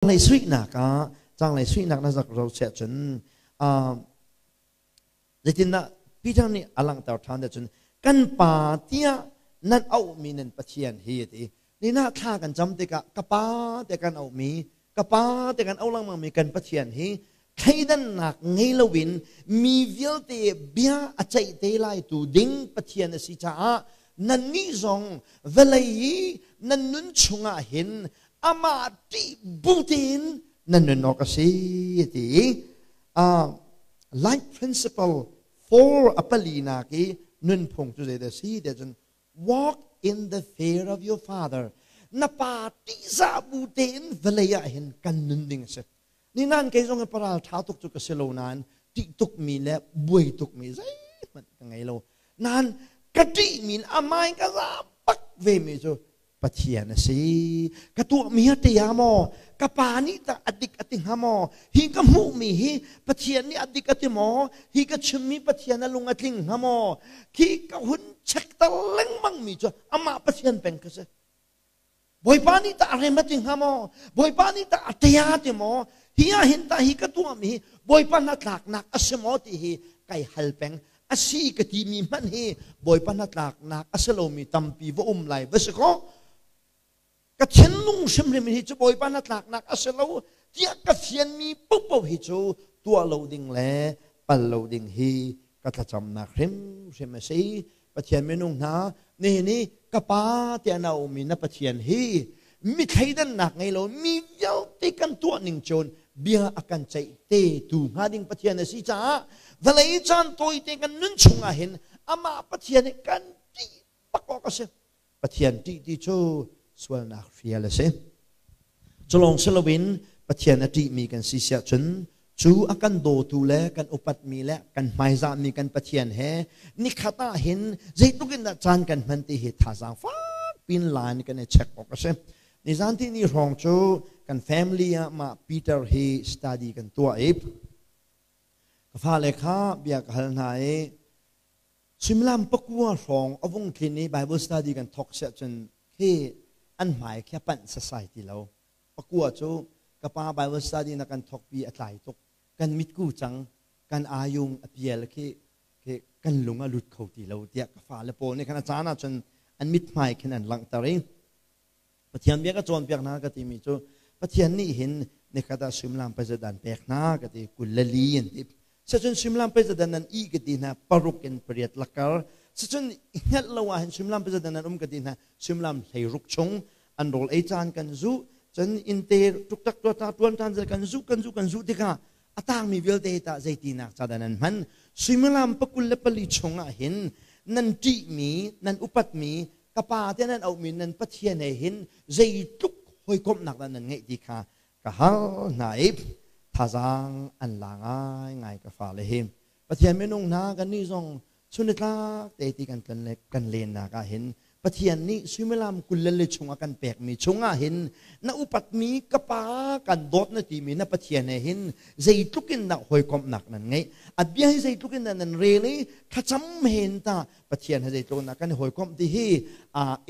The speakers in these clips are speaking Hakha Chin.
Lei suihnak ah canglei suihnak na zak ro siah cun zeitindah Peter nih a langhter ṭhan cun kan pa tiah nan auhmi nan Pathian hi a ti. Nina thla kan cam tikah ka pa te kan auhmi ka pa te kan auh lengmangmi kan Pathian hi thleidannak ngei loin mi vialte bia a ceih te lai tu ding Pathian a si caah nannih zong vawlei i nan nun chungah hin amah ṭih bu tein nan nun awk a si ti i life principle for a palinak i nunphung cu zeidah a si tiah cun walk in the fear of your father, na pa ṭihzah bu tein vawlei ah hin kan nun ding a si. Ni nan kei zong hi paral ṭha tuk cu ka si lo nain ṭih tukmi le buai tukmi zeihmanh ka ngei lo nain ka ṭihmi amai ka zaam bak ve mi cu Pathian a si. Ka tuahmi a ṭia maw? Ka pa nih tah a dik a ti hnga maw? Hi ka hmuhmi hi Pathian nih a dik a ti maw? Hi ka chimmi Pathian a lung a tling hnga maw? Khi ka hun check ter lengmangmi cu amah Pathian peng ka si. Bawipa nih tah a rem a ti hnga maw? Bawipa nih tah a ṭia ti maw? Hi ah hin tah hi ka tuahmi hi Bawipa hnatlaknak a si maw ti hi kai hal peng. A si ka timi hmanh hi Bawipa hnatlaknak a si lomi tampi va um lai va si kaw, ka thinlung hrimhrim hi cu Bawipa hnatlaknak a si lo tiah ka fianmi paohpaoh hi cu tuah lo ding le pal lo ding hi ka thlacamnak hrimhrim a si. Pathian minung hna, nihin i ka pa tiah na ummi na Pathian hi mi thleidannak ngei lo, mi vialte kan tuah ning cun bia a kan ceih te tu hnga ding Pathian a si caah vawlei caan tawite kan nun chungah hin amah Pathian hi kan ṭih bak awk a si. Pathian ṭih ti cu sualnak hrial a si. Culawng si loin Pathian a ṭihmi kan si siah cun cu a kan dawtu le kan upatmi le kan hmaizahmi kan Pathian he nikhat ah hin zeitluk in dah caan kan hman ti hi thazaang fak pin line kan i check awk a si. Nizan ti ni hrawng cu kan family ah mah Peter hi study kan tuah i ka fale kha bia ka hal hna i suimilam 9 hrawng a vung tlin i Bible study kan thawk siah cun khi an hmai khi a panh sasai ti lo. 9 cu ka pa, Bible study na kan thawkpi a tlai tuk, kan mitku cang, kan ayung a pial khi khi kan lung a lut kho ti lo tiah ka fale pawl nih khan a caan ah cun an mithmai khin an langhter i Pathian bia ka cawnpiak hna ka timi cu Pathian nih hin nikhat ah suimilam pazat an pek hna ka ti, 24 an ti. Sacun suimilam pazat nan i ka ti hna, 6 in 8 lakar. Sacun hngalh lo ah hin suimilam pazat nan um ka ti hna, suimilam 16 chung. An rawl ei caan kan zu, cun inte tuktak tuata tuan tan kan zu kan zu kan zu tikah a tangmi vialte tah zeitinak ca dah nan hman? Suimilam 24 chungah hin nan ṭihmi, nan upatmi ka pa te nan auhmi nan Pathian he hin zeitluk hawikomhnak dah nan ngeih ti kha ka hal hna i thazaang an la ngaingai ka fale hi. Pathian minung hna, kannih zong chunitlak te ti kan tlon le kan lennak ah hin Pathian nih suimilam 24 chung a kan pekmi chungah hin na upatmi ka pa, kan dawt na timi na Pathian he hin zeitluk in dah hawikomhnak nan ngeih? A bia hi zeitluk in dah nan rel i thlacam hen ta Pathian he zeitluk in dah kan i hawikomh ti hi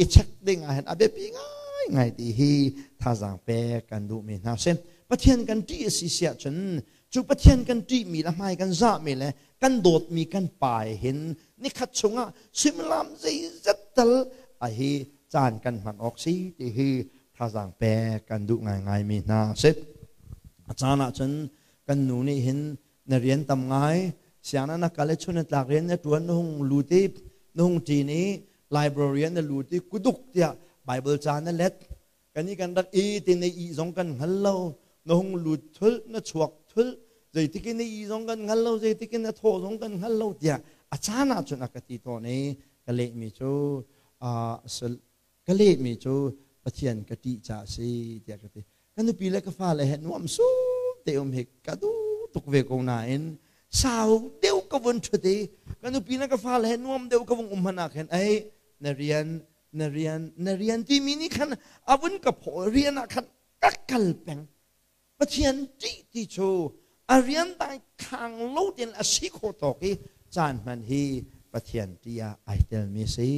i check ding ah hin a biapi ngai ngai ti hi thazaang pek kan duhmi hna si. Pathian kan ṭih a si siah cun cu Pathian kan ṭihmi le hmai kan zahmi le kan dawtmi kan pa hin nikhat chungah suimilam zeizat tal a hi caan kan hman awk si ti hi thazaang pek kan duh ngaingai mi hna si. A caan ah cun kan nu nih hin na rian tam ngai, sianginn na kal i chun tlak rian na tuan, na hung lut i na hung ṭin i librarian na lut i kuduk tiah Bible ca na let, kan i kan rak i ti na i zong kan hngal lo, na hung lut thul, na chuak thul, zeitik in na i zong kan hngal lo, zeitik in na thawh zong kan hngal lo tiah a caan ah cun a ka ti tawn i ka lehmi cu ka lehmi cu Pathian ka ṭih caah si tiah ka ti. Ka nupi le ka fale he nuam sum te um hi ka duh tuk ve ko nain sau deuh ka vun ṭhut i ka nupi le ka fale he nuam deuh ka vung um hmanh ah khin ei na rian, na rian, na rian timi nih khan a vun ka phaw, rian ah khan ka kal peng. Pathian ṭih ti cu a rian dai khang lo tein a si khawh tawk i caan hman hi Pathian ṭih ah ai telmi a si.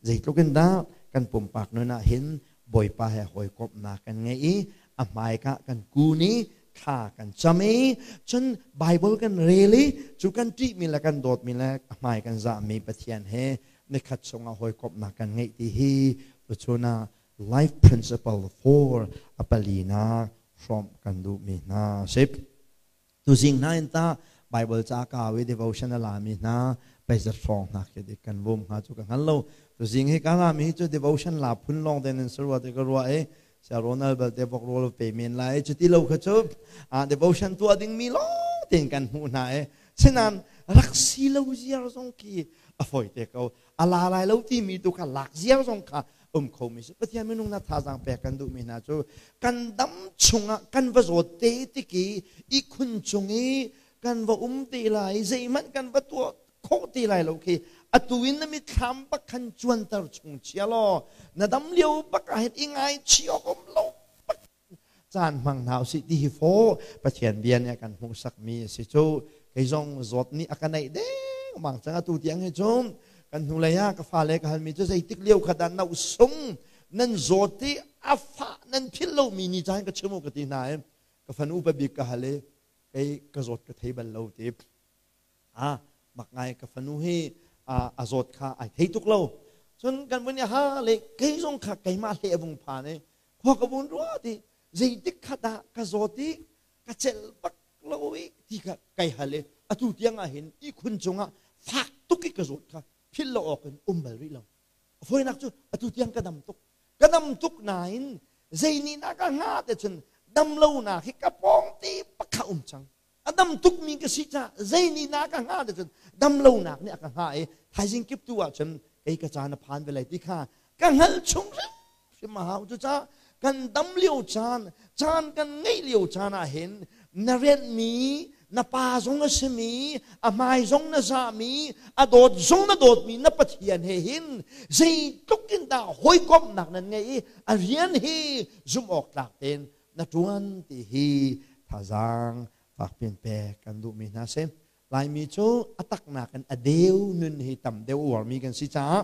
Zeitluk in dah kan pumpak nun ah hin Bawipa he hawikomhnak kan ngeih i A hmaika kan kun i thla kan cam i cun Bible kan rel i cu kan ṭihmi le kan dawtmi le a hmai kan zahmi Pathian he nikhat chungah hawikomhnak kan ngeih ti hi tuchun ah life principle for a palinak hrawmh kan duhmi hna si. Tuzing hna in ta Bible ca kau i devotion a lami hna peizat hrawng hna khi dik kan vum hnga cu ka hngal lo. Tuzing hi ka lami hi cu devotion la phun lawng te nan sarua te ka ruah i sia Ronald belte vok rawl pe men lai cuti lo kha cu devotion tuah ding mi lawng tein kan hmuh hna i sinan rak si lo ziar zong khi a foi te ko a la lai lo timi tu kha lak ziar zong kha um khomi si. Pathian minung na thazaang pek kan duhmi hna cu kan dam chungah kan va zawt te tiki ihkhun cung i kan va um te lai, zeihmanh kan va tuah khawh te lai lo khi atu in na mitthlam bak khan cuanter chung chia law na dam lio bak ah hin i ngaichih awk um lo bak caan hmang hna usih ti hi fawh Pathian bia nih a kan hmuhsakmi a si. Cu kei zong zawt nih a ka naih deng mang cang. Atu tiang hi cu kan hnulei ah ka fale ka halmi cu zeitik lio kha dah sung nan zawt i a fah nan philh lomi ni caan ka chim u ka ti hna i ka fanu upa bik ka hal i kei ka zawt ka thei bal lo ti. A mak ngai, ka fanu hi a zawt kha ai thei tuk lo. Cun kan vun i ha le kei zong kha keimah hle a vung phan i khua ka vun ruat i zeitik kha dah ka zawt i ka celh bak lo i ti kha kai hal i atu tiang ah hin ihkhun cungah fak tuk i ka zawt kha philh lo awk in um bal rih lo. A fawinak cu atu tiang ka dam tuk, ka dam tuk nain zei nih dah ka hnga te cun dam lonak hi ka pawng te pakha um cang. A dam tukmi ka si caah zei nih dah ka hnga te cun dam lonak nih a ka hnga i thaizing kip tu ah cun kei ka caan a phan ve lai ti kha ka hngalh chung hrim a hau. Cucaah kan dam lio caan, caan kan ngeih lio caan ah hin na rianhmi na pa zong a simi, a hmai zong na zahmi, a dawt zong na dawtmi na Pathian he hin zeitluk in dah hawikomhnak nan ngeih i a rian hi zumh awk tlak tein na ṭuan ti hi thazaang fakpiin pek kan duhmi hna si. Laimi cu a taknak in a deu nun hi tam deuh uarmi kan si caah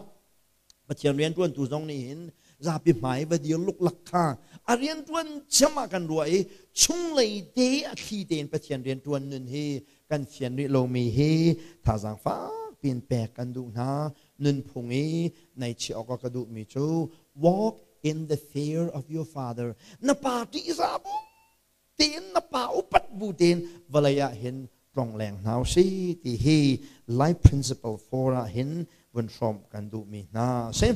Pathian rianṭuantu zong nih hin zapi hmai va dir luklak kha a rianṭuan cem ah kan ruah i chunglei te a thli tein Pathian rianṭuan nun hi kan fian rih lomi hi thazaang fakpiin pek kan duh hna. Nunphung i nei chiah awk ah ka duhmi cu walk in the fear of your father, na pa ṭihzah bu tein, na pa upat bu tein vawlei ah hin tlongleng hna usih ti hi life principle 4 ah hin vun hrawmh kan duhmi hna a si.